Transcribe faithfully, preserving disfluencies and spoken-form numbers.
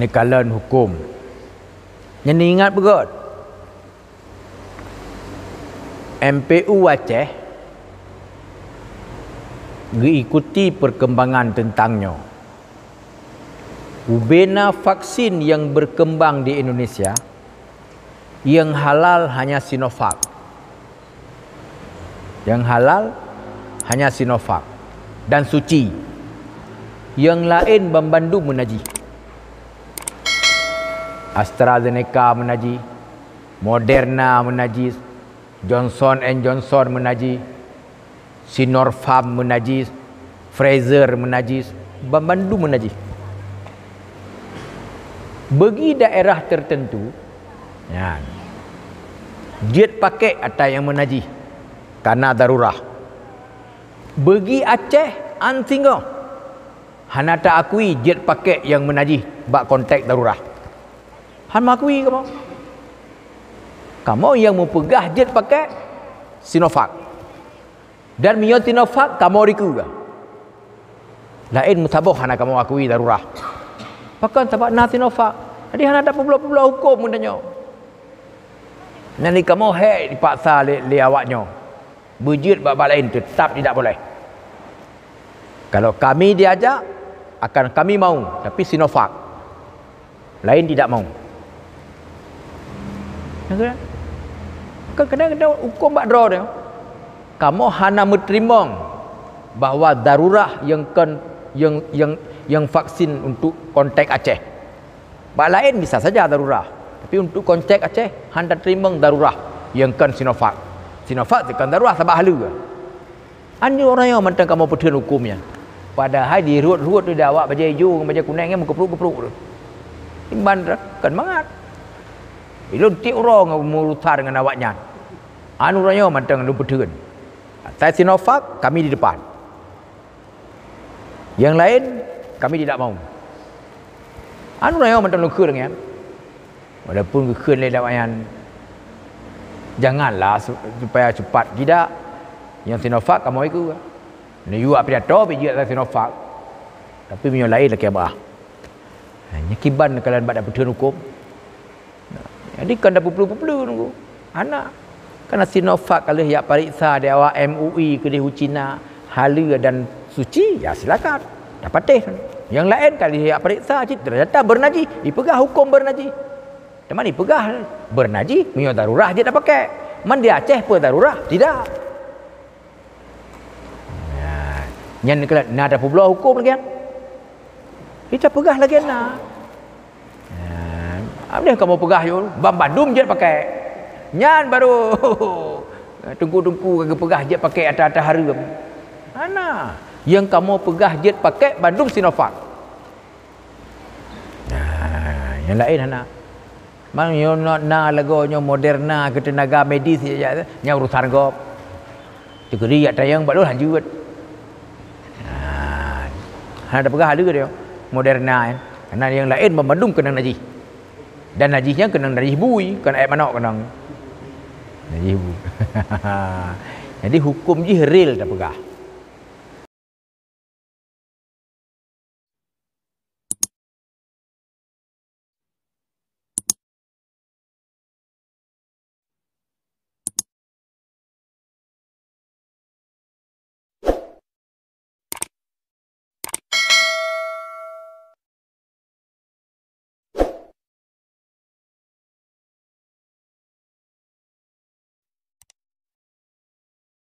Kalon huköm. Nyan ingat beugöt, M P U Aceh geuikuti perkembangan teuntang nyoe. Ubena vaksin nyang berkembang di Indonesia, nyang halal hanya Sinovac. Nyang halal hanya Sinovac dan suci. Nyang laén banmandum meunajih. AstraZeneca meunajih, Moderna meunajih, Johnson and Johnson meunajih, Sinopharm meunajih, Pfizer meunajih, banmandum meunajih. Bagi daerah tertentu, nyan, jeuet pakék atra nyang meunajih, karena darurah. Bagi Aceh, an singoh, hana ta-akui jeuet pakék nyang meunajih bak konteks darurah. Han meuakui kamoe. Kamoe nyang meupeugah jeuet pakék Sinovac. Dan meunyoe Sinovac, kamoe dikeue. Laén meusaboh hana kamoe akui darurah. Pakon? Sabab na Sinovac. Jadi hana tapeubloe-peubloe huköm geutanyoe. Nyan di kamoe hék dipaksa lé, lé awaknyoe. Beujeuet bak-bak laén, tetap tidak boleh. Kalau kami diajak, akan kami mau, tapi Sinovac. Laén tidak mau. Kan kadang-kadang huköm bak droe teuh. Kamoe hana meuteurimong bahwa darurah nyang kon, nyang, nyang, nyang vaksin untuk konteks Aceh. Bak laén bisa saja darurah, tapi untuk konteks Aceh hana teurimong darurah nyang kon Sinovac. Sinovac teuh kon darurah sabab haleue. An nyoe uroe nyoe mantong kamoe peutheun huköm nyan. Padahai di rhot-rhot teuh di awak bajée ijo ngon bajée kuneng nyan meukeuprok-keuprok teuh. Iman kon mangat. Ilôn tiep uroe ngon meurusan ngon awaknyan. An uroe nyoe mantong lôn peutheun. Asai Sinovac, kami di depan. Nyang laén, kami tidak mau. An uroe nyoe mantong lôn kheun nyan. Walaupun geukheun lé awaknyan, janganlah su-, supaya cepat tidak, nyang Sinovac kamoe ikut. Neuyue pidato pih jeuet atra Sinovac. Tapi meunyoe laén lakée bah. Nyan kiban kalian bak tapeutheun huköm. Jadi kon tapeuplu-peuplu nunggu. Hana. Karena Sinovac ka lheueh jak pareksa di awak M U I keudeh u Cina, haleue dan suci, ya silakan. Tapatéh. Nyang laén ka lheueh jak pareksa cit, ternyata beunajih, ipeugah huköm beunajih. Teuma ipeugah beunajih, meunyoe darurah jeuet tapakék. Man di Aceh peue darurah? Tidak. Nah, nyan keuh na tapeubloe huköm lagée nyan. Ita peugah lagée na. Nah, abéh kamoe peugah yue, banmandum jeuet pakék. Nyan baru teungku-teungku ka geupeugah jeuet pakék atra-atra hareuem. Hana, nyang kamoe peugah jeuet pakék bandum Sinovac. Nah, nyang laén hana. Mang nyoe na lagoe nyoe Moderna keu teunaga medis, ya, ya, nyan urusan gob. Teukeudi jak tayang bak lôn hanjeuet. Nah, hana tapeugah haleue deh Moderna nyan. Karena nyang laén banmandum keunong najih. Dan najih nyan keunong najih bui, kon aet manok keunong. Najih bui. Jadi huköm jih real tapeugah.